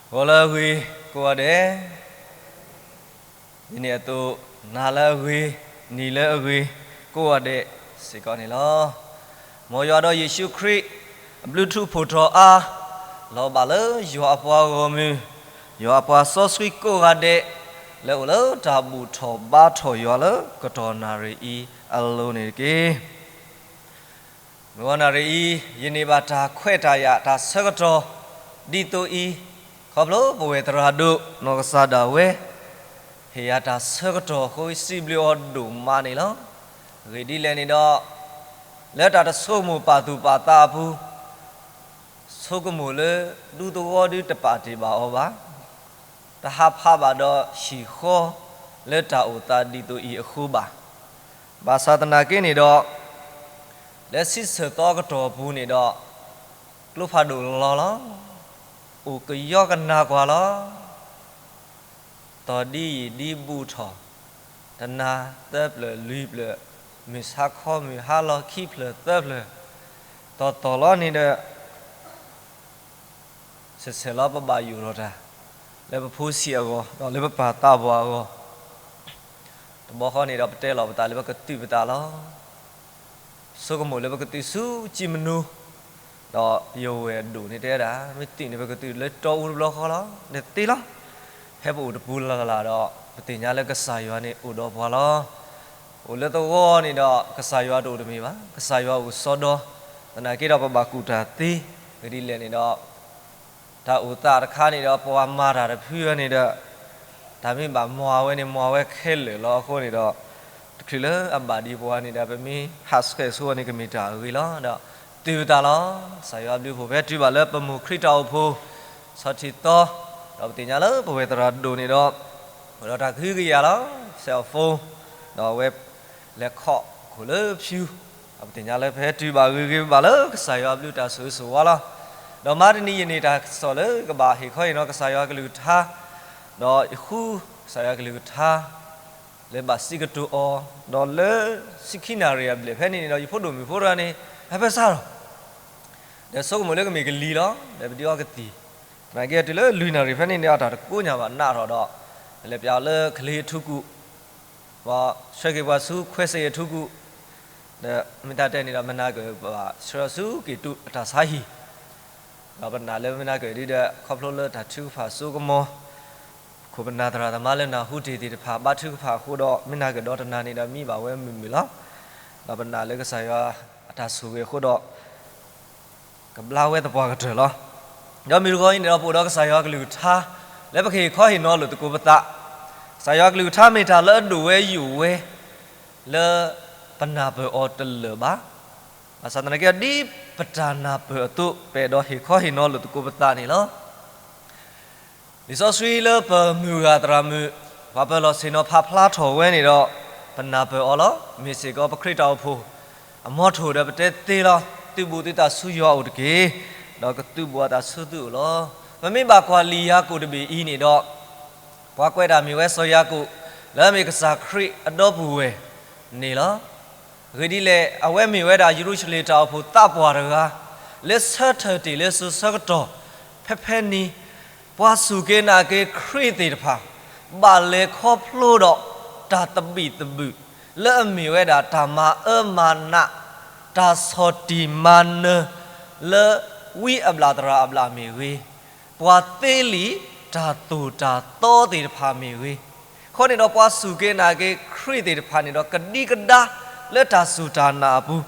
ဂီၤလၢအဂ့ၤကိးဂၤဒဲး, ဒ်န့ၣ်အသိး နၤလၢအဂ့ၤ, နံၤလၢအဂ့ၤကိးဂၤဒဲးစ့ၢ်ကီးန့ၣ်လီၤ. မ်ယွၤဒီးယ့ၣ်ၡူးခရံာ် အဘျုးထူးဖှိၣ်ထီၣ်အါ လီၤဘၣ်လၢယွၤအပှၤဂီၢ်မုၢ်, ယွၤအပှၤစီဆှံကိးဂၤဒဲး လၢအိၣ်လၢတၢ်ဘူၣ်ထီၣ်ဘါထီၣ်ယွၤလၢကတီၢ်နၣ်ရံၣ်အံၤအလိၤန့ၣ်တက့ၢ်. မုၢ်ဂီၤနၣ်ရံၣ်အံၤ ယန့ၢ်ဘၣ်တၢ်ခွဲးတၢ်ယာ်တၢ်ဆၢကတီၢ် ဒ်သိးအံၤ, ခီဖျိပဝဲၢ်သရၣ်ဒိၣ် နီၢ်ကစၢ်ဒၣ်ဝဲ ဟ့ၣ်ယၤတၢ်ဆၢကတီၢ်အဃိ စံးဘျုးအီၤဒိၣ်မးန့ၣ်လီၤ. အဂ့ၢ်ဒ်လဲၣ်န့ၣ်ဒီး လၢတၢ်တဆိကမိၣ်ပာ်သူၣ်ပာ်သးအပူၤ ဆိကမိၣ်လၢဒူသဝီဒုတပာ်တ့ၢ်ဘၣ်အီၤဘၣ်. တဟးဖးဘၣ်ဒီးဟံၣ်ဃီ လၢတၢ်အိၣ်သးဒ်သိးအံၤအဃိဘၣ်. ဘၣ်ဆၣ်သနာ်က့န့ၣ်ဒီး လၢဆံဆၢၣ်သီကတီၢ်အပူၤန့ၣ်ဒီး ကျိဖးဒိၣ်လီၤလီၤ, အိၣ်ကယီကနၤကွၢ်လီၤ. တီၢ်ဒ်ယံာ်ဒ်ဘူးထီၣ်, တနၤသၢဖျၢၣ်လွံၢ်ဖျၢၣ်, မုၢ်ဆါခီမုၢ်ဟါလီၤခံဖျၢၣ်သၢဖျၢၣ်, တီၢ်တီၢ်လီၤန့ၣ်ဒီး ဆဲးဆဲးလီၤပဘၣ်ယိၣ်ထီၣ်တၢ် လၢပဖိဆံးအဂီၢ် ဒီးလၢပပၢ်သးပှၢ်အဂီၢ်, တဘျီဃီန့ၣ်ဒီးပတဲလီၤပသးလၢပကသုၣ်ပသးလီၤ. ဆိကမိၣ်လၢပကသုၣ်ဆူကၠံမနူၤ, ဒီးယဝဲၢ်ဒိၣ်န့ၣ်တဲဝဲဒၣ် မ့ၢ်သုၣ်န့ၣ်ပကသုၣ်လၢတီအူတဘျီဃီလီၤ. ဒီးသ့လီၤ. ဖဲပအိၣ်တပူၤလၢ်လၢ်ဒီး ပသ့ၣ်ညါလၢကစၢ်ယွၤန့ၣ်အိၣ်ဒီးပှၤလီၤ. အိၣ်လၢသဝီန့ၣ်ဒီး ကစၢ်ယွၤတအိၣ်တမ့ၢ်ဘၣ်, ကစၢ်ယွၤအိၣ်စီဒီ, သနာ်က့ဒီးပဘၣ်ကူၣ်တၢ်သ့, အဂ့ၢ်ဒ်လဲၣ်န့ၣ်ဒီး တၢ်အိၣ်သးတခါန့ၣ်ဒီး ပှၤမၤတၢ်တဖုန့ၣ်ဒီး တၢ်မ့ၢ်ဘၣ်မၤဝဲန့ၣ် မၤဝဲခဲလၢာ်လီၤအဃိန့ၣ်ဒီး တချုးလၢအဘၣ်ဒံးပှၤန့ၣ်ဒီး ပမ့ၢ်ဟးဆှဲးဆိဝဲန့ၣ် ကမ့ၢ်တၢ်အဂ့ၤလီၤ. ဒီးသုၣ်ပသးလီၤ. ကစၢ်ယွၤအဘျုးအဖှိၣ်ဖဲတုၤဘၣ်လၢပမိၢ်ခရံာ်တၢ်အိၣ်ဖှိၣ် ဆီထံၣ်သီ, ဒီးပသ့ၣ်ညါလၢပဝဲၢ်သရၣ်ဒိၣ်န့ၣ်ဒီး အိၣ်ဒီးတၢ်ကဟုကယာ်လီၤ. ဆဲးအီၣ်ဖိ, ဒီးအဝဲလဲၤခီၣ်ခိၣ်လၢဖၠူ, ဒီးပသ့ၣ်ညါလၢဖဲတုၤဘၣ်ဂ့ၤဂ့ၤဘၣ်လၢကစၢ်ယွၤအဘျုးတၢ်ဆိၣ်ဂ့ၤဆိၣ်ဝါလီၤ. ဒီးမၤတနံၤယန့ၢ်တၢ်ကစီၣ်လၢကဘၣ်ဟ့ၣ်ခီဟ့ၣ်နီၤကစၢ်ယွၤကလုၢ်ကထါ, ဒီးယဃုကစၢ်ယွၤကလုၢ်ကထါ လၢဘၣ်စံးကတိၤအီၤ, ဒီးလၢဆံခံနၣ်ရံၣ်အဘျဲၣ်ဖဲန့ၣ်န့ၣ်ဒီး ယဖိဒိၣ်မုၣ်ဖိတဂၤန့ၣ် ဟဲဖဲစၢ်လီၤ. ဒီးဆိကမိၣ်လၢကမ့ၢ်ကလံၤလီၤ, ဒီးပဒုးအီကသံၣ်, သနာ်က့တုၤလၢလွံၢ်နၣ်ရံၣ်ဖဲန့ၣ်န့ၣ် အတၢ်တကိးညါဘၣ်နးထီၣ်ဒီး လဲၤပျးအီၤလၢကလ့အထူကူၣ်, ပှၤဆှၢက့ၤပှၤဆူခွဲးစဲးအထူကူၣ်, ဒီးမ့ၢ်တၢ်တဲန့ၣ်ဒီး မ့ၢ်နာ်က့ၤပှၤဆှၢအီၤဆူက့ၤတူးအတၢ်ဆါဟံၣ် ဒီးပနာ်လၢမ့ၢ်နာ်က့ၤဒ်ဒီး ခီဖျိလၢတၢ်ထုကဖၣ်စိကမီၤ, ခိၣ်ပနၢ်သရၣ်သမါလၢနၢ်ဟူတ့ၢ်သ့ၣ်တဖၣ် ဘါထုကဖၣ်အဃိဒီး မ့ၢ်နာ်က့ၤဒီးတနၤန့ၣ်ဒီး မံဘၣ်ဝဲမုာ်မုာ်လီၤ. ဒီးပနာ်လၢကစၢ်ယွၤအတၢ်ဆိၣ်ဂ့ၤအဃိဒီး ကဘျါဝဲသပှၢ်ကတၢၢ်လီၤ. ဒီးမုၢ်တဂီၤအံၤန့ၣ်ဒီး ပအိၣ်ဒီးကစၢ်ယွၤကလုၢ်ကထါ လၢပကဟ့ၣ်ခီဟ့ၣ်နီၤလိာ်သကိးပသး, ကစၢ်ယွၤကလုၢ်ကထါမ့ၢ်တၢ်လၢအဒိၣ်ဝဲယိာ်ဝဲ လၢပနၢ်ပၢၢ်အီၤတလၢာ်ဘၣ်. ဘၣ်ဆၣ်သနာ်က့ ဒ်ပတၢ်နၢ်ပၢၢ်အသိး ပအဲၣ်ဒိးဟ့ၣ်ခီဟ့ၣ်နီၤလိာ်သကိးပသးန့ၣ်လီၤ. လံာ်စီဆှံလၢပမုၢ်ဂၤသရၣ်မုၣ် ပှၤပၢၤလီၢ်ဆ့ၣ်နီၤဖးဖျါထီၣ်ဝဲန့ၣ်ဒီး ပနၢ်ပၢၢ်အီၤလီၤ. မ့ၢ်စ့ၢ်ကီးပခရံာ်တၢ်အိၣ်ဖှိၣ် အမီထိၣ်ဒီးပတဲသ့လီၤ. သုးဘူးသုသးဆူယွၤအအိၣ်တက့ၢ်, ဒီးကသုးဘူးအသးဆူသုအိၣ်လီၤ. ပမ့ၢ်ဘၣ်ကွၢ်လံာ်ယၤကိာ်တဘ့ၣ်အံၤန့ၣ်ဒီး ပှၤကွဲးတၢ်မ့ၢ်ဝဲစီၤယၤကိာ် လၢအမ့ၢ်ကစၢ်ခရံာ်အဒီပုၢ်ဝဲၢ်န့ၣ်လီၤ. အဂ့ၢ်ဒ်လဲၣ်, အဝဲမ့ၢ်ဝဲဒၣ်ယရူၤၡလ့ၣ်တၢ်အိၣ်ဖှိၣ်သးပှၢ်တဂၤ လၢဆၢထၢၣ်တ့ၢ်လၢစိၤဆၢကတီၢ် ဖဲဖဲန့ၣ် ပှၤစူၢ်က့ၤနာ်က့ၤခရံာ်သ့ၣ်တဖၣ် ဘၣ်လဲၤခီဖျိဒီးတၢ်သဘံၣ်သဘုၣ် လၢအမ့ၢ်ဝဲဒၣ်တၢ်မၤအၢမၤနး တၢ်ဆီၣ်တံၢ်မၤနၢၤ လၢဝံအဘျၣ်သရၣ်အဘျၣ်မ့ၢ်ဂ့ၤ, ပှၤသ့လံာ်တၢ်သိၣ်တၢ်သီသ့ၣ်တဖၣ်မ့ၢ်ဂ့ၤ, အဃိန့ၣ်ဒီးပှၤစူၢ်က့ၤနာ်က့ၤခရံာ်သ့ၣ်တဖၣ်န့ၣ်ဒီး ကဒံကဒါလၢတၢ်စူၢ်တၢ်နာ်အပူၤ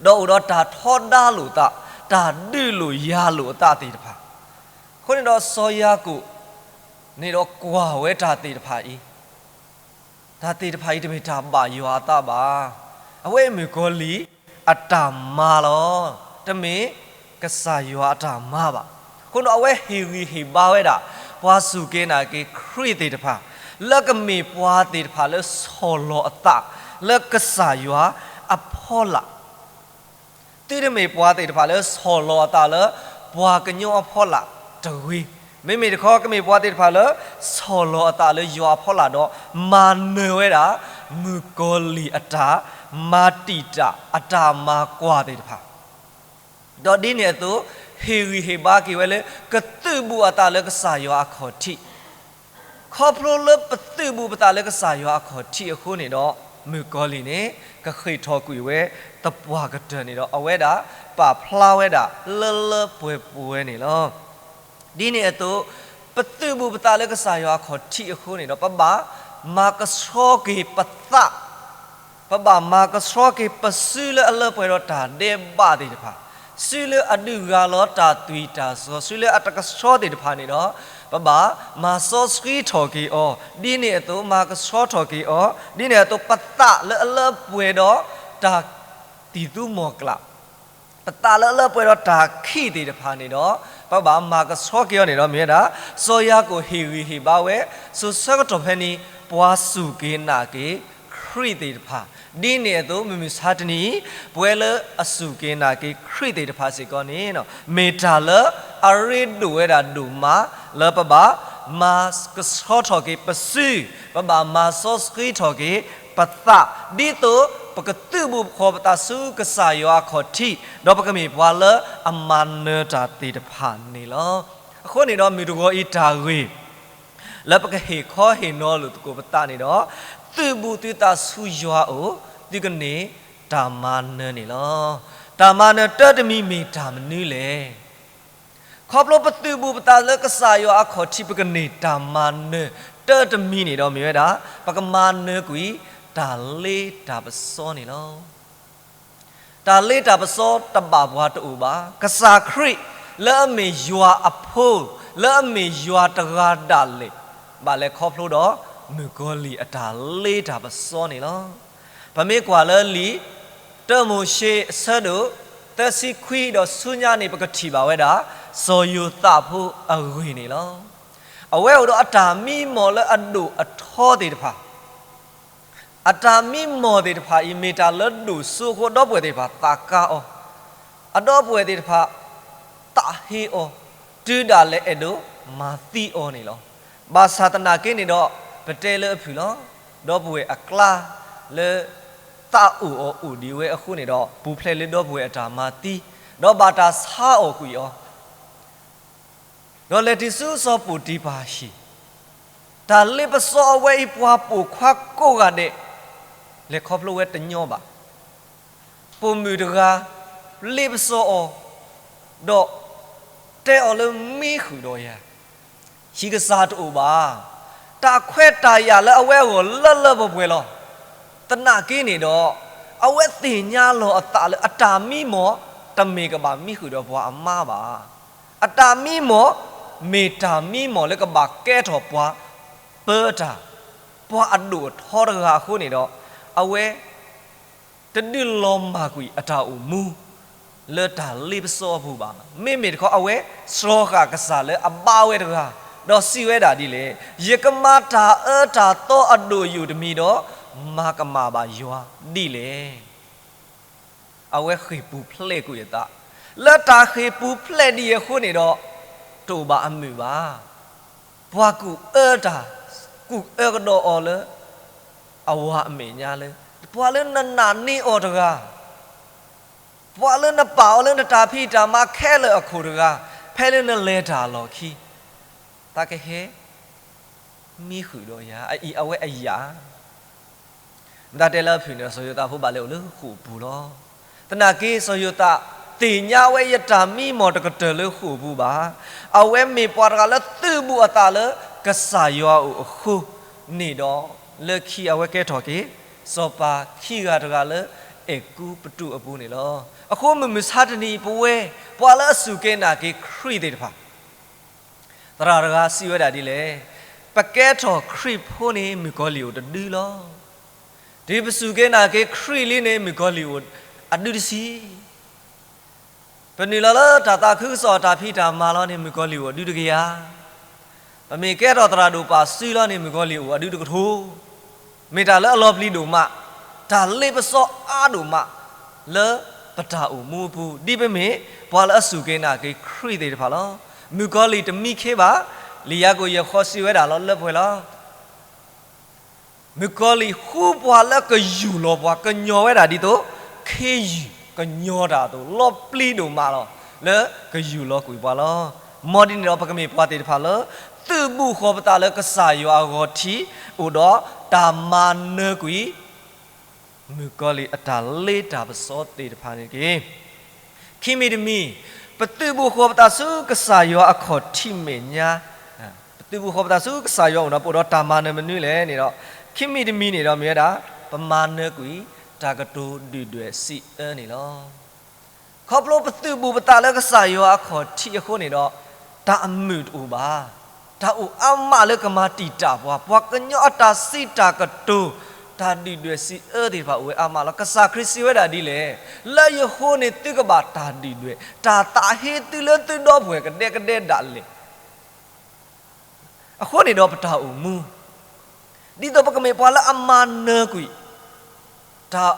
ဒီးအိၣ်ဒီးတၢ်ထီဒါလိာ်သး, တၢ်ဒုးလိာ်ယၤလိာ်အသးသ့ၣ်တဖၣ်. အဃိန့ၣ်ဒီးစီၤယၤကိာ်န့ၣ်ဒီးကွၢ်ဝဲတၢ်သ့ၣ်တဖၣ်အံၤ, တၢ်သ့ၣ်တဖၣ်အံၤတမ့ၢ်တၢ်ဘၣ်ယွၤအသးဘၣ်. အဝဲမ့ၢ်ကီၤလံၢ်အတၢ်မၤလီၤ. တမ့ၢ်ကစၢ်ယွၤအတၢ်မၤဘၣ်. အဃိန့ၣ်အဝဲဟ့ၣ်ဂံၢ်ဟ့ၣ်ဘါဝဲဒၣ် ပှၤစူၢ်က့ၤနာ်က့ၤခရံာ်သ့ၣ်တဖၣ် လၢကမ့ၢ်ပှၤသ့ၣ်တဖၣ်လၢဆီၣ်လီၤအသးလၢကစၢ်ယွၤအဖီလာ် သုတမ့ၢ်ပှၤသ့ၣ်တဖၣ်လၢဆီၣ်လီၤအသးလၢပှၤကညီအဖီလာ်တဂ့ၤ. မ့မ့ၢ်တခီ ကမ့ၢ်ပှၤသ့ၣ်တဖၣ်လၢဆီၣ်လီၤအသးလၢယွၤအဖီလာ်ဒီး မၤနၢၤဝဲဒၣ် မုၣ်ကီၤလံၢ်အတၢ်မၤတံာ်တာ်အတၢ်မၤကွၢ်သ့ၣ်တဖၣ် ဒီးဒ်န့ၣ်အသိး ဟ့ၣ်ဂံၢ်ဟ့ၣ်ဘါက့ၤဝဲလၢ ကသုးဘူးအသးလၢကစၢ်ယွၤအခီၣ်ထံး. ခီဖျိလၢပသုးဘူးပသးလၢကစၢ်ယွၤအခီၣ်ထံးအဃိန့ၣ်ဒီး, မုၣ်ကီၤလံၢ်န့ၣ် ကဃ့ၢ်ထီၣ်ကွံာ်ဝဲသပှၢ်ကတၢၢ်န့ၣ်ဒီး အဝဲဒၣ်ပာ်ဖျါဝဲဒၣ်လၢလၢပှဲၤပှဲၤန့ၣ်လီၤ. ဒ်န့ၣ်အသိး, ပသုးဘူးပသးလၢကစၢ်ယွၤအခီၣ်ထံးအဃိန့ၣ်ဒီး ပဘၣ်မၤကဆှီက့ၤပသး, ပဘၣ်မၤကဆှီက့ၤပစုလၢအလၢပှဲၤဒီးတၢ်ဒဲးဘးသ့ၣ်တဖၣ်, စုလၢအဒုးဂၤလီၤတၢ်သွံၣ်တၢ်စီၤ, စုလၢအတကဆှီသ့ၣ်တဖၣ်န့ၣ်ဒီး, ပဘၣ်မၤစီဆှံထီၣ်က့ၤအီၤ, ဒ်န့ၣ်အသိးမၤကဆှီထီၣ်က့ၤအီၤ, ဒ်န့ၣ်အသိးပသးလၢအလၢပှဲၤဒီးတၢ် တံၢ်သူမီၢ်ကျၢ်, ပသးလၢအလၢပှဲၤဒီးတၢ်ခံးသ့ၣ်တဖၣ်န့ၣ်ဒီး, ပဘၣ်မၤကဆှီက့ၤအီၤန့ၣ်ဒီး မ့ၢ်ဝဲဒၣ် စီၤယၤကိာ်ဟ့ၣ်ဂံၢ်ဟ့ၣ်ဘါဝဲ, စိၤဆၢကတီၢ်ဖဲန့ၣ် ပှၤစူၢ်က့ၤနာ်က့ၤခရံာ်သ့ၣ်တဖၣ်, ဒ်န့ၣ်အသိးမုၢ်မဆါတနံၤအံၤ, ပဝဲလၢအစူၢ်က့ၤနာ်က့ၤခရံာ်သ့ၣ်တဖၣ်စ့ၢ်ကီးန့ၣ်, မ့ၢ်တၢ်လၢအရ့ဒိၣ်ဝဲဒၣ်ဒိၣ်မး, လၢပဘၣ်မၤကဆှီထီၣ်က့ၤပစု, ပဘၣ်မၤစီဆှံထီၣ်က့ၤပသး, ဒ်သိးပကသုးဘူးဃီၤပသးဆူကစၢ်ယွၤအခီၣ်ထံး, ဒီးပကမ့ၢ်ပှၤလၢအမၤနၢၤတၢ်သ့ၣ်တဖၣ်န့ၣ်လီၤ. အဃိန့ၣ်ဒီးမုၢ်တဂီၤအံၤတၢ်ဂ့ၢ် လၢပကဟ့ၣ်ခီဟ့ၣ်နီၤလိာ်သကိးပသးန့ၣ်ဒီး, သုးဘူးသုသးဆူယွၤအအိၣ်, သုကန့ၢ်တၢ်မၤနၢၤန့ၣ်လီၤ. တၢ်မၤနၢၤတၢတမံၤမ့ၢ်တၢ်မနုၤလဲၣ်. ခီဖျိပသုးဘူးပသးလၢကစၢ်ယွၤအခီၣ်ထံး ပကန့ၢ်တၢ်မၤနၢၤတၢတမံၤန့ၣ်ဒီး မ့ၢ်ဝဲဒၣ် ပကမၤနၢၤကွံာ်တၢ်လ့တၢ်ပစီန့ၣ်လီၤ. တၢ်လ့တၢ်ပစီတဘၣ်ပှၤတအိၣ်ဘၣ်. ကစၢ်ခရံာ် လၢအမ့ၢ်ယွၤအဖိ, လၢအမ့ၢ်ယွၤတဂၤဒၣ်လဲာ်, ဘၣ်လဲၤခီဖျိဒီးမုၣ်ကီၤလံၢ်အတၢ်လ့တၢ်ပစီန့ၣ်လီၤ. ပမ့ၢ်ကွၢ်လၢလံာ်တၢမိၤၡ့အဆၢဒိၣ်သၢဆံခွံဒီးဆူညါန့ၣ် ပကထံၣ်ဘၣ်ဝဲဒၣ် စီၤယိၤသးဖိအဂ့ၢ်န့ၣ်လီၤ. အဝဲအိၣ်ဒီးအတၢ်မံမီၢ်လၢအဒိၣ်အထီသ့ၣ်တဖၣ် အတၢ်မံမီၢ်သ့ၣ်တဖၣ်အံၤ မ့ၢ်တၢ်လၢဒိၣ်စိအဃိ ဒီပုၢ်ဝဲၢ်သ့ၣ်တဖၣ်သးကါအီၤ, အဒီပုၢ်ဝဲၢ်သ့ၣ်တဖၣ် သးဟ့အီၤ, တုၤဒၣ်လဲာ်အဲၣ်ဒိးမၤသံအီၤန့ၣ်လီၤ. ဘၣ်ဆၣ်သနာ်က့န့ၣ်ဒီး ပတဲလၢအဖုၣ်လီၤ. ဒီပုၢ်ဝဲၢ်အကျါလၢ သးအိၣ်အီၤအိၣ်ဒံးဝဲအဃိန့ၣ်ဒီး ပူၤဖျဲးလၢဒီပုၢ်ဝဲၢ်အတၢ်မၤသံ, ဒီးဘၣ်တၢ်ဆါအီၣ်ကွံာ်အီၤ ဒီးလဲၤတုၤဆူစီၤပီၣ်တံၤဖၢ်အဟံၣ်, တၢ်လ့ပစီအဝဲအံၤ ပှၤပိာ်ခွါကိးဂၤဒဲး လဲၤခီဖျိဝဲတညီဘၣ်. ပိာ်မုၣ်တဂၤ လ့ပစီအီၤ, ဒီးတဲအီၤလၢမံဃုာ်ဒီးယၤ, ဟံၣ်ကစၢ်တအိၣ်ဘၣ်. တၢ်ခွဲးတၢ်ယာ်လၢအဝဲအဂီၢ်လၢလၢပှဲၤပှဲၤလီၤ. သနာ်က့န့ၣ်ဒီး အဝဲသ့ၣ်ညါလီၤအသးလၢအတၢ်မံမီၢ် တမ့ၢ်ကဘၣ်မံဃုာ်ဒီးပှၤအမါဘၣ်. အတၢ်မံမီၢ် မ့ၢ်တၢ်မံမီၢ်လၢကဘၣ်ကဲထီၣ်ပှၤပၢတၢ်, ပှၤအဒိၣ်အထီတဂၤအဃိန့ၣ်ဒီး အဝဲ တဒုးလီၤမၢ်ကွံာ်အတၢ်အိၣ်မူ လၢတၢ်လ့ပစီအပူၤဘၣ်. မ့မ့ၢ်တခီ အဝဲစှီၤဃာ်ကစၢ်လၢအဘါဝဲတဂၤ, ဒီးစံးဝဲဒၣ်ဒ်လဲၣ်, ယကမၤတၢ်အၢတၢ်သီအဒိၣ်ယိာ်တမံၤဒီး, မၤကမၣ်ဘၣ်ယွၤဒ်လဲၣ်. အဝဲဃ့ၢ်ပူၤဖျဲးကွံာ်အသး, လၢတၢ်ဃ့ၢ်ပူၤဖျဲးဒ်အံၤအဃိန့ၣ်ဒီး, တအိၣ်ဘၣ်အမုာ်ဘၣ်. ပှၤကူၣ်အၢတၢ်, ကူၣ်အၢကဒီးအီၤလၢ အဝၤအမဲာ်ညါလၢ, ပှၤလၢနနာ်န့ၢ်အီၤတဂၤ, ပှၤလၢနပာ်အီၤလၢနတၢ်ဖံးတၢ်မၤခဲလၢာ်အခိၣ်တဂၤ, ဖဲလၢနလဲၤတၢ်အလီၢ်ခံ, တၢ်ကဟဲ မံဃုာ်ဒီးယၤ, အအံၤအဝဲအယာ် မတၤတဲလၢအဖုၣ်န့ၣ်ဒီး စီၤယိၤသးဖိဘၣ်လဲၤအိၣ်လၢဃိာ်ပူၤလီၤ. သနာ်က့ စီၤယိၤသး သ့ၣ်ညါဝဲယတၢ်မံမီၢ်တကတၢၢ်လၢဃိာ်ပူၤဘၣ်. အဝဲမ့ၢ်ပှၤတဂၤလၢသုးဘူးအသးလၢကစၢ်ယွၤအအိၣ်အဃိန့ၣ်ဒီး, လၢခံအဝဲကဲထီၣ်က့ၤ စီၤပၤခံဂၤတဂၤလၢအဲၤကူပတူးအပူၤန့ၣ်လီၤ. အဃိမုၢ်မဆါတနံၤ ပဝဲ ပှၤလၢအစူၢ်က့ၤနာ်က့ၤခရံာ်သ့ၣ်တဖၣ် သရၣ်တဂၤစံးဝဲဒၣ်ဒ်လဲၣ်, ပကဲထီၣ်ခရံာ်ဖိန့ၣ် မုၣ်ကီၤလံၢ်အိၣ်တဒုလီၤ. တုၤပစူၢ်က့ၤနာ်က့ၤခရံာ်လံန့ၣ် မုၣ်ကီၤလံၢ်အိၣ်အဒုတဆံ, ပနုာ်လီၤလၢတၢ်သးခုကစီၣ်တၢ်ဖံးတၢ်မၤလီၤန့ၣ် မုၣ်ကီၤလံၢ်အိၣ်အဒုတကယၤ, ပမ့ၢ်ကဲထီၣ်သရၣ်ဒိၣ်ပာ်စုလီၤန့ၣ် မုၣ်ကီၤလံၢ်အိၣ်အဒုတကထိ, မ့ၢ်တၢ်လၢအလီၤပျံၤဒိၣ်မး, တၢ်လ့ပစီအါဒိၣ်မး လၢပတၢ်အိၣ်မူအပူၤ ဒ်ပမ့ၢ်ပှၤလၢအစူၢ်က့ၤနာ်က့ၤခရံာ်သ့ၣ်တဖၣ်လီၤ. မုၣ်ကီၤလံၢ်တမံခ့ဘၣ်, လံာ်ယၤကိာ်ယဲၢ်ဃီစံးဝဲဒၣ်လီၤလၢပှဲၤလီၤ. မုၣ်ကီၤလံၢ်ဃုပှၤလၢကယူၢ်လီၤပှၤ ကညီၤဝဲဒၣ်ဒ်သိး ခ့ယုၢ်ကညီၤတၢ်အသိး လီၤပျံၤဒိၣ်မးလီၤ. လၢကယူၢ်လီၤကွံာ်ပှၤလီၤ. မ်ဒ်န့ၣ်ဒီး ပကမ့ၢ်ပှၤသ့ၣ်တဖၣ်လၢ သုးဘူးဃီၤပသးလၢကစၢ်ယွၤအဂီၤထံး အိၣ်ဒီးတၢ်မၤနၢၤကွံာ် မုၣ်ကီၤလံၢ်အတၢ်လ့တၢ်ပစီသ့ၣ်တဖၣ်န့ၣ်တက့ၢ်. ခံမံၤတမံၤ, ပသုးဘူးဃီၤပသးဆူကစၢ်ယွၤအခီၣ်ထံးမဲာ်ညါ, ပသုးဘူးဃီၤပသးဆူကစၢ်ယွၤအအိၣ်ဒီး ပအိၣ်ဒီးတၢ်မၤနၢၤမနုၤလဲၣ်န့ၣ်ဒီး, ခံမံၤတမံၤန့ၣ်ဒီးမ့ၢ်ဝဲဒၣ် ပမၤနၢၤကွံာ် တၢ်ကတိၤဒုၣ်ဒွဲၣ်စံးအၢန့ၣ်လီၤ. ခီဖျိပသုးဘူးပသးလၢကစၢ်ယွၤအခီၣ်ထံးအဃိန့ၣ်ဒီး, တၢ်အမုာ်တအိၣ်ဘၣ်. တၢ်အိၣ်အါမးလၢကမၤတံာ်တာ်ပှၤ, ပှၤကညီအတၢ်စံးတၢ်ကတိၤ, တၢ်ဒုၣ်ဒွဲၣ်စံးအၢသ့ၣ်တဖၣ်အိၣ်ဝဲအါမးလီၤ. ကစၢ်ခရံာ်စံးဝဲဒၣ်ဒ်လဲၣ်, လၢယဃိန့ၣ်သုကဘၣ်တၢ်ဒုၣ်ဒွဲၣ်, တၢ်သးဟ့သုလၢသုဒီပုၢ်ဝဲၢ်ကဒဲကဒဲဒၣ်လဲာ် အဃိန့ၣ်ဒီးပတၢ်အိၣ်မူ, ဒ်သိးပကမ့ၢ်ပှၤလၢအမၤနၢၤကွံာ် တၢ်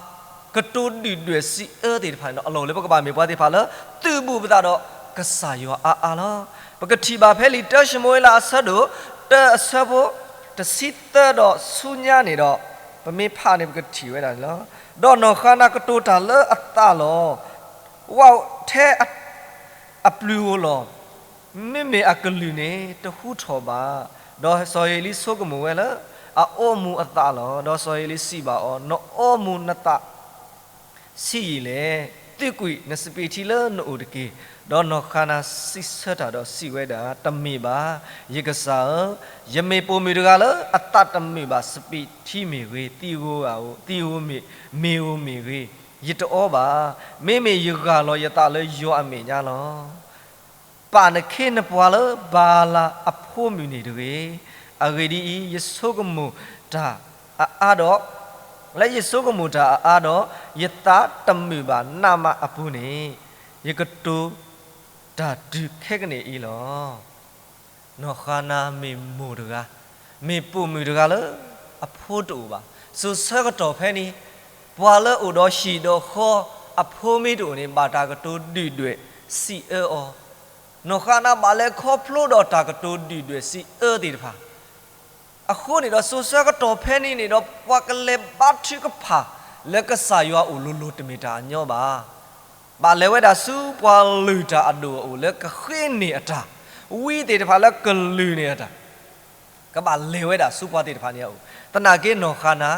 ကတိၤဒုၣ်ဒွဲၣ်စံးအၢသ့ၣ်တဖၣ်န့ၣ်ဒီး အလီၢ်အိၣ်လၢပကဘၣ်မ့ၢ်ပှၤသ့ၣ်တဖၣ်လၢ သုးဘူးပသးဒီးကစၢ်ယွၤအါအါလီၤ. ပကထံၣ်ဘၣ်ဖဲလံာ်တၢၡမူၤအ့လးအဆၢဒိၣ်တၢ အဆၢဖိတဆံသၢဒီးဆူညါန့ၣ်ဒီး, ပမ့ၢ်ဖးန့ၣ် ပကထံၣ်ဝဲဒၣ်န့ၣ်လီၤ. ဒီးနီၢ်ဃၤနၤကတိၤတၢ်လၢအသးလီၤ. ဝးထဲအပျုၤဧိၤလီၤ. မ့မ့ၢ်အကလုၢ်န့ၣ်တဟူထီၣ်ဘၣ်. ဒီးစီၤအ့လံဆိကမိၣ်ဝဲလၢအအီမူၤအသးလီၤ. ဒီးစီၤအ့လံစံးဘၣ်အီၤ, နအီမူၤနသးဆံးယံာ်လဲၣ်. သုးကွံာ်နစပံးထံလၢနအိၣ်တက့ၢ်. ဒီးနီၢ်ဃၤနၤစံးဆၢတၢ်ဒီးစံးဝဲဒၣ်, တမ့ၢ်ဘၣ်, ယကစၢ်ဧၢ, ယမ့ၢ်ပိာ်မုၣ်တဂၤလၢအသးတမုာ်ဘၣ် စပံးထံမ့ၢ်ဂ့ၤ, သံဧိၤဧိၤ, သံဧိၤမ့ၢ်, မ့ၤဧိၤမ့ၢ်ဂ့ၤ, ယတအီဘၣ်. မ့မ့ၢ်ယဂၢ်လီၤယသးလၢယွၤအမဲာ်ညါလီၤ. ပာ်နခ့နပှၤလၢဘၤအလၤအဖိမုၣ်န့ၣ်တဂ့ၤ. အဂ့ၢ်ဒ်အံၤ, ယဆိကမိၣ်တၢ်အအါဒီး, လၢယဆိကမိၣ်တၢ်အအါဒီး, ယသးတမုာ်ဘၣ်နးမးအပူၤန့ၣ်, ယကတိၤတၢ်တုၤခဲကနံၣ်အံၤလီၤ. နီၢ်ဃၤနၤမ့ၢ်မိၢ်တဂၤ, မ့ၢ်ပိာ်မုၣ်တဂၤလၢအဖိတအိၣ်ဘၣ်. စိၤဆၢကတီၢ်ဖဲန့ၣ်, ပှၤလၢအိၣ်ဒီးဟံၣ်ဒီးဃီအဖိမ့ၢ်တအိၣ်န့ၣ် ဘၣ်တၢ်ကတိၤဒုၣ်ဒွဲၣ်စံးအၢအီၤ. နီၢ်ဃၤနၤဘၣ်လဲၤခီဖျိဒီးတၢ်ကတိၤဒုၣ်ဒွဲၣ်စံးအၢသ့ၣ်တဖၣ် အဃိန့ၣ်ဒီး စိၤဆၢကတီၢ်ဖဲန့ၣ်န့ၣ်ဒီး ပှၤကလဲၤဘါထုကဖၣ်လၢကစၢ်ယွၤအအိၣ်လိၤလိၤတမ့ၢ်တၢ်အညီဘၣ်. ဘၣ်လဲၤဝဲဒၣ်ဆူပှၤလုၢ်တၢ်အဒိၣ်အအိၣ်လၢကဃ့န့ၢ်အတၢ်, ဝံသ့ၣ်တဖၣ်လၢကလုၢ်န့ၢ်အတၢ်, ကဘၣ်လဲၤဝဲဒၣ်ဆူပှၤသ့ၣ်တဖၣ်န့ၣ်အအိၣ်, သနာ်က့နီၢ်ဃၤနၤ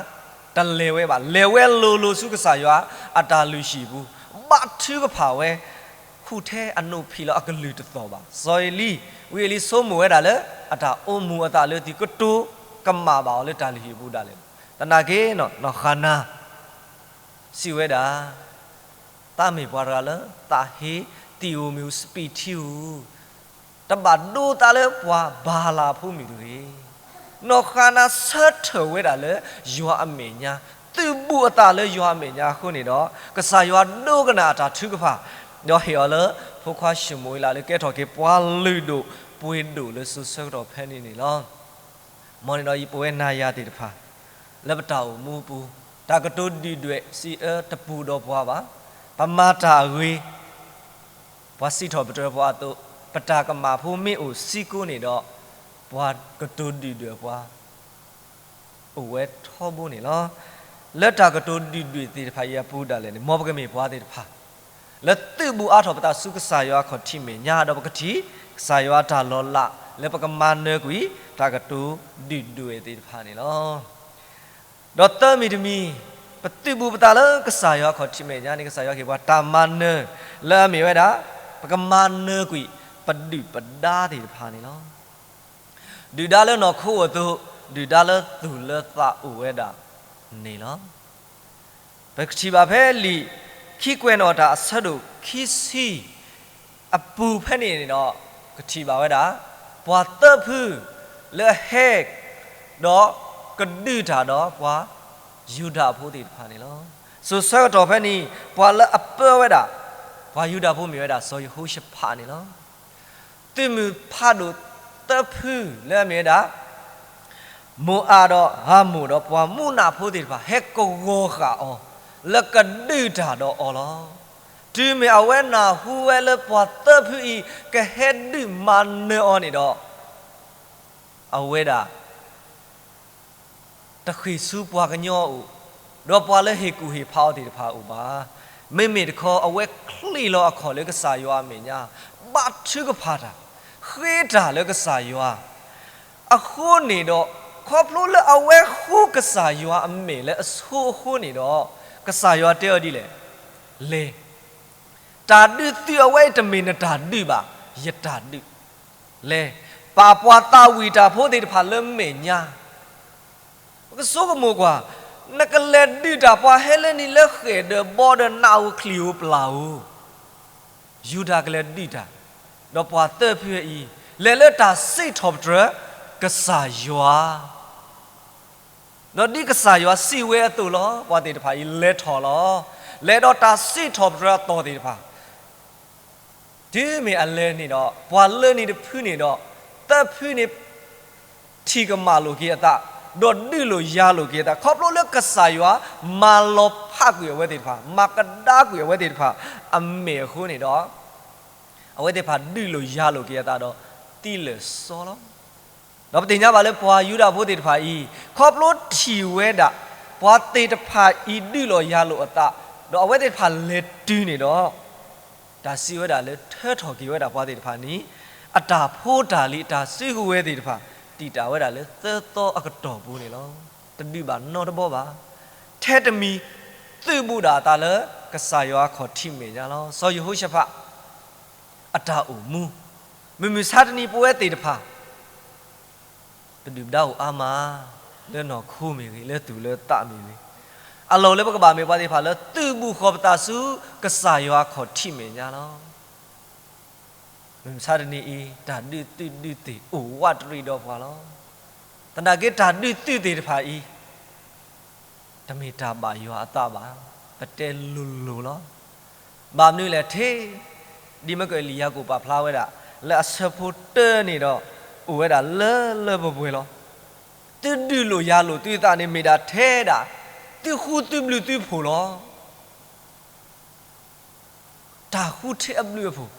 တလဲၤဝဲဘၣ်, လဲၤဝဲလိၤလိၤဆူကစၢ်ယွၤအတၢ်လုၢ်ဟံၣ်ပူၤ, ဘါထုကဖၣ်ဝဲ ဃုာ်ထဲအနိးဖံးလီၤအကလုၢ်တသီၣ်ဘၣ်. စီၤအ့လံ, ဝံအ့လံဆိကမိၣ်ဝဲဒၣ်လၢ အတၢ်အိၣ်မူအသးလၢသုကတိၤကမၣ်ဘၣ်အီၤလၢတၢ်လုၢ်ဟံၣ်ပူၤဒၣ်လဲာ်, သနာ်က့နီၢ်ဃၤနၤ စံးဝဲဒၣ်, သးမ့ၢ်ပှၤတဂၤလၢသးဟ့, သံဧိၤမ့ၢ်ဧိၤ စပံးထံဧိၤ, တဘၣ်ဒိသးလၢပှၤဘၤလၤအဖိမုၣ်တဂ့ၤ. နီၢ်ဃၤနၤဆၢထၢၣ်ဝဲဒၣ်လၢယွၤအမဲာ်ညါ, သုးဘူးအသးလၢယွၤအမဲာ်ညါအဃိန့ၣ်ဒီး, ကစၢ်ယွၤဒိကနၣ်အတၢ်ထုကဖၣ်, ဒီးဟ့ၣ်အီၤလၢဖိခွါၡမူၤအ့လးလၢကဲထီၣ်က့ၤပှၤလုၢ်ဒိၣ်ပှ့ၤဒိၣ်လၢစိၤဆၢကတီၢ်ဖဲန့ၣ်န့ၣ်လီၤ. မ်န့ၣ်ဒီးယပဝဲနၤယၤသ့ၣ်တဖၣ် လၢပတၢ်အိၣ်မူပူၤ, တၢ်ကတိၤဒုၣ်ဒွဲၣ်စံးအၢတပူၤဒီးပှၤဘၣ်. ပမၤတၢ်အဂ့ၤ, ပှၤစံးထီၣ်ပတြၢၤပှၤအသိး, ပတၢ်ကမၣ်ဖိမ့ၢ်အိၣ်စ့ၢ်ကီးန့ၣ်ဒီး, ပှၤကတိၤဒုၣ်ဒွဲၣ်ပှၤ အိၣ်ဝဲထီဘိန့ၣ်လီၤ. လၢတၢ်ကတိၤဒုၣ်ဒွဲၣ်သ့ၣ်တဖၣ်အံၤအပူၤဒၣ်လဲာ်န့ၣ်, မ်ပကမ့ၢ်ပှၤသ့ၣ်တဖၣ် လၢသုးဘူးအါထီၣ်ပသးဆူကစၢ်ယွၤအခီၣ်ထံးမဲာ်ညါ, ဒီးပကထံၣ်ကစၢ်ယွၤအတၢ်လီၤလး လၢပကမၤနၢၤကွံာ် တၢ်ကတိၤဒုၣ်ဒွဲၣ်သ့ၣ်တဖၣ်န့ၣ်လီၤ. ဒီးသၢမံၤတမံၤ, ပသုးဘူးပသးလၢကစၢ်ယွၤအခီၣ်ထံးမဲာ်ညါန့ၣ်, ကစၢ်ယွၤဟ့ၣ်ပှၤတၢ်မၤနၢၤ လၢအမ့ၢ်ဝဲဒၣ် ပကမၤနၢၤကွံာ် ပဒုၣ်ပဒါသ့ၣ်တဖၣ်န့ၣ်လီၤ. ဒုၣ်ဒါလၢနီၢ်ခိအိၣ်အသိး, ဒုၣ်ဒါလၢသူၣ်လၢသးအိၣ်ဝဲဒၣ်န့ၣ်လီၤ. ပကထံၣ်ဘၣ်ဖဲလံာ်ခံကွဲးနီၣ်တၢ်အဆၢဒိၣ်ခံဆံအပူၤဖဲန့ၣ်န့ၣ်ဒီး, ကထံၣ်ဘၣ်ဝဲဒၣ် ပှၤသၢဖုလၢအဟဲ ဒီးကဒုးတၢ်ဒီးပှၤယူဒၤဖိသ့ၣ်တဖၣ်န့ၣ်လီၤ. စိၤဆၢကတီၢ်ဖဲန့ၣ် ပှၤလၢအပၢဝဲဒၣ် ပှၤယူဒၤဖိမ့ၢ်ဝဲဒၣ် စီၤယဟိၤၡဖးန့ၣ်လီၤ. သုးမုၢ်ဖးဒိၣ်သၢဖုလၢအမ့ၢ်ဝဲဒၣ် မိၤအၤဒီးအၤမိၣ်ဒီးပှၤမူနးဖိသ့ၣ်တဖၣ် ဟဲကဝီၤဃာ်အီၤ လၢကဒုးတၢ်ဒီးအီၤလီၤ. တုၤမ့ၢ်အဝဲနၢ်ဟူဝဲလၢပှၤသၢဖုအံၤ ကဟဲဒုးမၤနၢၤအီၤန့ၣ်ဒီး, အဝဲဒၣ် တဃ့ၢ်ဆူပှၤကညီအအိၣ်, ဒီးပှၤလၢဟ့ၣ်ကူၣ်ဟ့ၣ်ဖးအီၤသ့ၣ်တဖၣ်အအိၣ်ဘၣ်. မ့မ့ၢ်တခီ အဝဲချံးလီၤအခီၣ်လၢကစၢ်ယွၤအမဲာ်ညါ, ဘါထုကဖၣ်တၢ်, ဃ့တၢ်လၢကစၢ်ယွၤ, အဃိန့ၣ်ဒီး ခီဖျိလၢအဝဲဃုကစၢ်ယွၤအမဲာ်လၢအဆိအဃိန့ၣ်ဒီး ကစၢ်ယွၤတဲအီၤဒ်လဲၣ်, လဲၤ, တၢ်ဒုးသုးအဝဲအံၤတမ့ၢ်နတၢ်ဒုးဘၣ်, ယတၢ်ဒုး, လဲၤ, ပာ်ပှၤသးဝံၣ်တၢ်ဖိသ့ၣ်တဖၣ်လၢမဲာ်ညါ ပကဆိကမိၣ်ကွၢ်, နကလဲၤဒုးတၢ်ပှၤဟဲလၢနံၤလၢဃဲၣ်ဒၢးဘီဒၢးနးဧိၤချံးဧိၤပျၢ်ဧိၤ, ယူဒၤကလဲၤဒုးတၢ်, ဒီးပှၤသၢဖုအံၤ လဲၤလၢတၢ်စံးထီၣ်ပတြၢၤကစၢ်ယွၤ ဒီးဒ်ကစၢ်ယွၤစံးဝဲအသိးလီၤ. ပှၤသ့ၣ်တဖၣ်အံၤလဲၤထီၣ်လီၤ. လဲၤဒီးတၢ်စံးထီၣ်ပတြၢၤအသီၣ်သ့ၣ်တဖၣ်, တုၤမ့ၢ်အလဲၤန့ၣ်ဒီး ပှၤလၢန့ၣ်တဖုန့ၣ်ဒီး သၢဖုန့ၣ် ထံၣ်ကမၣ်လိာ်က့ၤအသး, ဒီးဒုးလိာ်ယၤလိာ်က့ၤအသး, ခီဖျိလၢကစၢ်ယွၤ မၤလီၤဖးကွံာ်အဝဲသ့ၣ်တဖၣ်, မၤကဒါကွံာ်အဝဲသ့ၣ်တဖၣ် အမဲာ်အဃိန့ၣ်ဒီး အဝဲသ့ၣ်တဖၣ်ဒုးလိာ်ယၤလိာ်က့ၤအသးဒီး သံလၢာ်စီလီၤ. ဒီးပသ့ၣ်ညါဘၣ်လၢပှၤယူဒၤဖိသ့ၣ်တဖၣ်အံၤ ခီဖျိထံၣ်ဝဲဒၣ် ပှၤသ့ၣ်တဖၣ်အံၤဒုးလိာ်ယၤလိာ်အသး, ဒီးအဝဲသ့ၣ်တဖၣ်လဲၤတုၤန့ၣ်ဒီး တၢ်စံးဝဲဒၣ်လၢထၢထီၣ်က့ၤဝဲဒၣ်ပှၤသ့ၣ်တဖၣ်န့ၣ် အတၢ်ဖိတၢ်လံၤအတၢ်စုကဝဲၤသ့ၣ်တဖၣ် တံာ်တာ်ဝဲဒၣ်လၢသၢသီအကတီၢ်ပူၤန့ၣ်လီၤ. တဒုးဘၣ်နီတဘီဘၣ်. ထဲတမံၤ သုးဘူးဒၣ်အသးလၢ ကစၢ်ယွၤအခီၣ်ထံးမဲာ်ညါလီၤ. စီၤယဟိၤၡဖး အတၢ်အိၣ်မူ, မုၢ်မဆါတနံၤပဝဲသ့ၣ်တဖၣ် ပဒုၣ်ပဒါအိၣ်အါမး လၢနီၢ်ခိမ့ၢ်ဂ့ၤ, လၢသူၣ်လၢသးမ့ၢ်ဂ့ၤ, အလီၢ်လၢပကဘၣ်မ့ၢ်ပှၤသ့ၣ်တဖၣ်လၢသုးဘူးဃီၤပသးဆူ ကစၢ်ယွၤအခီၣ်ထံးမဲာ်ညါလီၤ. မုၢ်မဆါတနံၤအံၤ တၢ်ဒုးသုးဒုးသ့ၣ်အိၣ်ဝးတရံးဒီးပှၤလီၤ. သနာ်က့တၢ်ဒုးသုးသ့ၣ်တဖၣ်အံၤ တမ့ၢ်တၢ်ဘၣ်ယွၤအသးဘၣ်, ပတဲလိၤလိၤလီၤ. ဘၣ်မနုၤလဲၣ်ထဲ, ဒ်မ့ၢ်ကလံာ်ယၤကိာ်ပာ်ဖျါဝဲဒၣ် လၢအဆၢဖိတၢန့ၣ်ဒီး အိၣ်ဝဲဒၣ်လၢလၢပှဲၤပှဲၤလီၤ. သုဒုးလိာ်ယၤလိာ်သုသးန့ၣ် မ့ၢ်ဒၣ်ထဲဒၣ် သုဃူသုဘျုးသုဖှိၣ်လီၤ. တၢ်ဃူထဲအဘျုးအဖှိၣ်,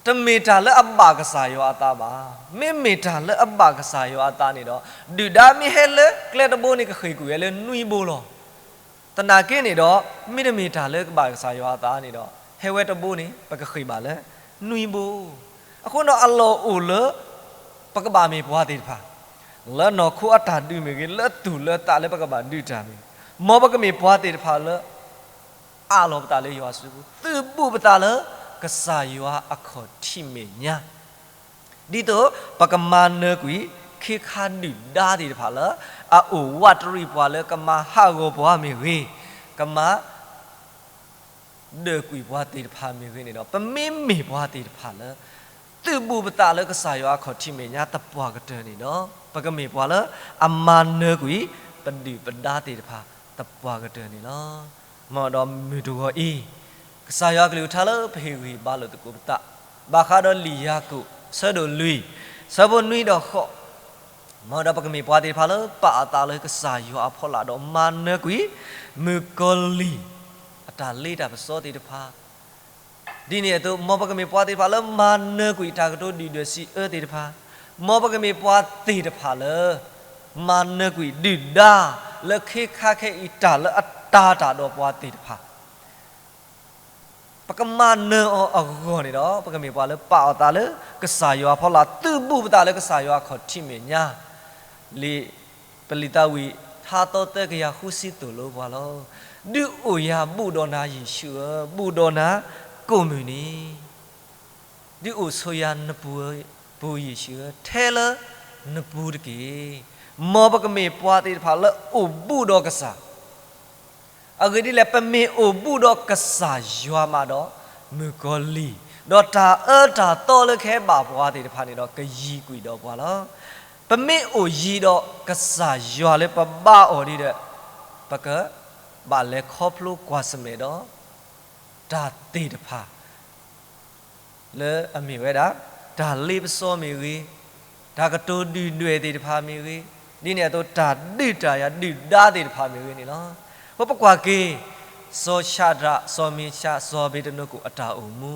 တမ့ၢ်တၢ်လၢအဘၣ်ကစၢ်ယွၤအသးဘၣ်. မ့မ့ၢ်တၢ်လၢအဘၣ်ကစၢ်ယွၤအသးန့ၣ်ဒီး ဒုၣ်ဒါမ့ၢ်ဟဲလၢကျဲတဘိန့ၣ် ကဃ့ၢ်ကွံာ်ဝဲလၢနွံဘိလီၤ. သနာ်က့န့ၣ်ဒီး မ့တမ့ၢ်တၢ်လၢကဘၣ်ကစၢ်ယွၤအသးန့ၣ်ဒီး ဟဲဝဲတဘိန့ၣ် ပကဃ့ၢ်ဘၣ်လၢနွံဘိ. အဃိန့ၣ်အလီၢ်အိၣ်လၢ ပကဘၣ်မ့ၢ်ပှၤသ့ၣ်တဖၣ် လၢနီၢ်ခိအတၢ်ဒုးမ့ၢ်ဂ့ၤ, လၢသူၣ်လၢသးလၢပကဘၣ်ဒုးတၢ်မ့ၢ်ဂ့ၤ, မ်ပကမ့ၢ်ပှၤသ့ၣ်တဖၣ်လၢ အးလီၤပသးလၢယွၤစုပူၤ, သုးဘူးပသးလၢကစၢ်ယွၤအခီၣ်ထံးမဲာ်ညါ, ဒ်သိးပကမၤနၢၤကွံာ် ခ့ခါဒုၣ်ဒါသ့ၣ်တဖၣ်လၢ အအိၣ်ဝးတရံးပှၤလၢကမၤဟးဂီၤပှၤမ့ၢ်ဂ့ၤ, ကမၤ ဒၢးကွံာ်ပှၤသ့ၣ်တဖၣ်မ့ၢ်ဂ့ၤန့ၣ်ဒီး ပမ့မ့ၢ်ပှၤသ့ၣ်တဖၣ်လၢ သုးဘူးပသးလၢကစၢ်ယွၤအခီၣ်ထံးမဲာ်ညါသပှၢ်ကတၢၢ်န့ၣ်ဒီး ပကမ့ၢ်ပှၤလၢ အမၤနၢၤကွံာ် ပဒုၣ်ပဒါသ့ၣ်တဖၣ်သပှၢ်ကတၢၢ်န့ၣ်လီၤ. မ်ဒီးမုၢ်တဂီၤအံၤ ကစၢ်ယွၤကလုၢ်ကထါလၢပဟ့ၣ်ဂံၢ်ဘါလိာ်သကိးပသး ဘၣ်ဃးဒီးလံာ်ယၤကိာ် ဆၢဒိၣ်လွံၢ် ဆၢဖိနွံဒီးဃိး မ်ဒီးပကမ့ၢ်ပှၤသ့ၣ်တဖၣ်လၢပာ်အသးလၢကစၢ်ယွၤအဖီလာ်ဒီးမၤနၢၤကွံာ် မုၣ်ကီၤလံၢ် အတၢ်လ့တၢ်ပစီသ့ၣ်တဖၣ်, ဒ်န့ၣ်အသိး မ်ပကမ့ၢ်ပှၤသ့ၣ်တဖၣ်လၢမၤနၢၤကွံာ်တၢ်ကတိၤဒုၣ်ဒွဲၣ်စံးအၢသ့ၣ်တဖၣ်, မ်ပကမ့ၢ်ပှၤသ့ၣ်တဖၣ်လၢ မၤနၢၤကွံာ်ဒုၣ်ဒါ လၢခ့ခါခဲအံၤတၢ်လၢအတၤတၢ်ဒီးပှၤသ့ၣ်တဖၣ် ပကမၤနၢၤအီၤအဂီၢ်န့ၣ်ဒီး ပကမ့ၢ်ပှၤလၢပာ်အသးလၢကစၢ်ယွၤအဖီလာ် သုးဘူးပသးလၢကစၢ်ယွၤအခီၣ်ထံးမဲာ်ညါ, လံာ်ပလံးသးဝံၣ် ထါသီသၢကယၤဃုဆံသိၣ်လိပှၤလီၤ. ဒုးအိၣ်ယၤဘူၣ်ဒီးနၤယ့ၣ်ၡူးဧၢ, ဘူၣ်ဒီးနၤကိၣ်မုၢ်နံၤ, ဒုးအိၣ်ဆိးယၤနပူၤဧၢ, ပူၤယ့ၣ်ၡူးဧၢ, ထဲလၢနပူၤတက့ၢ်. မ်ပကမ့ၢ်ပှၤသ့ၣ်တဖၣ်လၢအိၣ်ဘူးဒီးကစၢ် အဂ့ၢ်ဒ်လဲၣ် ပမ့ၢ်အိၣ်ဘူးဒီးကစၢ်ယွၤမးဒီး မုၣ်ကီၤလံၢ်, ဒီးတၢ်အၢတၢ်သီလၢကဟဲဘၣ်ပှၤသ့ၣ်တဖၣ်န့ၣ်ဒီး ကယံၤကွံာ်ဒီးပှၤလီၤ. ပမ့ၢ်အိၣ်ယံၤဒီးကစၢ်ယွၤလၢပဘါအီၤဒ်ဒီး ပကဘၣ်လဲၤခီဖျိကွၢ်ဆၢၣ်မဲာ်ဒီး တၢ်သ့ၣ်တဖၣ် လၢအမ့ၢ်ဝဲဒၣ် တၢ်လ့ပစီမ့ၢ်ဂ့ၤ, တၢ်ကတိၤဒုၣ်ဒွဲၣ်သ့ၣ်တဖၣ်မ့ၢ်ဂ့ၤ, ဒ်န့ၣ်အသိးတၢ်ဒုးတၢ်ယၤဒုၣ်ဒါသ့ၣ်တဖၣ်မ့ၢ်ဂ့ၤန့ၣ်လီၤ. ပပကွၢ်က့ၤ စီၤၡၤဒြး, စီၤမ့ၤၡး, စီၤအဘ့းနကိၣ်အတၢ်အိၣ်မူ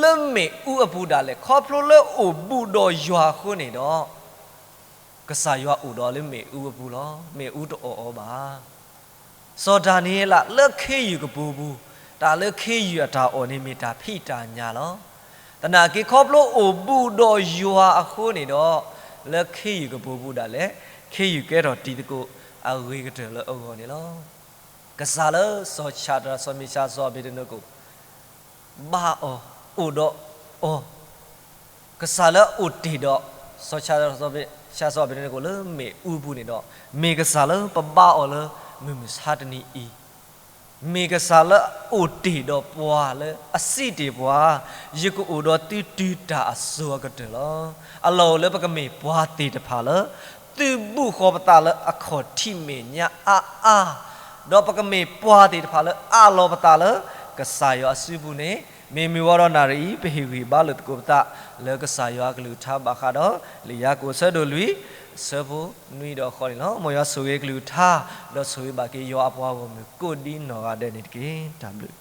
လၢမ့ၣ်အူအပူၤဒၣ်လဲာ် ခီဖျိလၢအိၣ်ဘူးဒီးယွၤအဃိန့ၣ်ဒီး ကစၢ်ယွၤအိၣ်ဒီးလၢမ့ၣ်အူအပူၤလီၤ. မ့ၣ်အူတအီၣ်အီၤဘၣ်. စီၤဒၤနံးယ့လးလၢခ့ယုၢ်ကပူၤပူၤ, တၢ်လၢခ့ယုၢ်အတၢ်အီၣ်န့ၣ်မ့ၢ်တၢ်ဖံးတၢ်ညၣ်လီၤ. သနာ်က့ခီဖျိအိၣ်ဘူးဒီးယွၤအဃိန့ၣ်ဒီး, လၢခ့ယုၢ်ကပူၤပူၤဒၣ်လဲာ်, ခ့ယုၢ်ကဲထီၣ်တံၤသကိးအဂ့ၤကတၢၢ်လၢအဂီၢ်န့ၣ်လီၤ. ကစၢ်လၢစီၤၡၤဒြး စီၤမ့ၡး စီၤအဘ့းနကိၣ် ဘါအီၤ, အိၣ်ဒီးအီၤ, ကစၢ်လၢအအိၣ်တ့ၢ်ဒီး စီၤၡၤဒြး စီၤမ့ၡး စီၤအဘ့းနကိၣ်လၢမ့ၣ်အူပူၤန့ၣ်ဒီး, မ့ၢ်ကစၢ်လၢပဘါအီၤလၢမုၢ်မဆါတနံၤအံၤ, မ့ၢ်ကစၢ်လၢအအိၣ်တ့ၢ်ဒီးပှၤလၢအစံးတ့ၢ်ပှၤ, ယကအိၣ်ဒီးသုတုၤတၢ်အစိၤအကတၢၢ်လီၤ. အလီၢ်အိၣ်လၢပကမ့ၢ်ပှၤသ့ၣ်တဖၣ်လၢ သုးဘူးဃီၤပသးလၢအခီၣ်ထံးမဲာ်ညါအါအါ, ဒီးပကမ့ၢ်ပှၤသ့ၣ်တဖၣ်လၢအးလီၤပသးလၢ ကစၢ်ယွၤအစုပူၤန့ၣ်, မ့မ့ၢ်ဝဲဒီးနၣ်ရံၣ်အံၤ ပဟ့ၣ်ဂံၢ်ဟ့ၣ်ဘါလိာ်သကိးပသး လၢကစၢ်ယွၤအကလုၢ်ကထါဘၣ်ဃးဒီး လံာ်ယၤကိာ်အဆၢဒိၣ်လွံၢ် အဆၢဖိနွံဒီးဃိးန့ၣ်လီၤ. မ်ယွၤဆိၣ်ဂ့ၤကလုၢ်ကထါ, ဒီးဆိၣ်ဂ့ၤဘၣ်က့ၤယွၤအပှၤဂီၢ်မုၢ်ကိးဒံနီၢ်ဂၤဒဲးန့ၣ်တက့ၢ်. တၢ်ဘျုး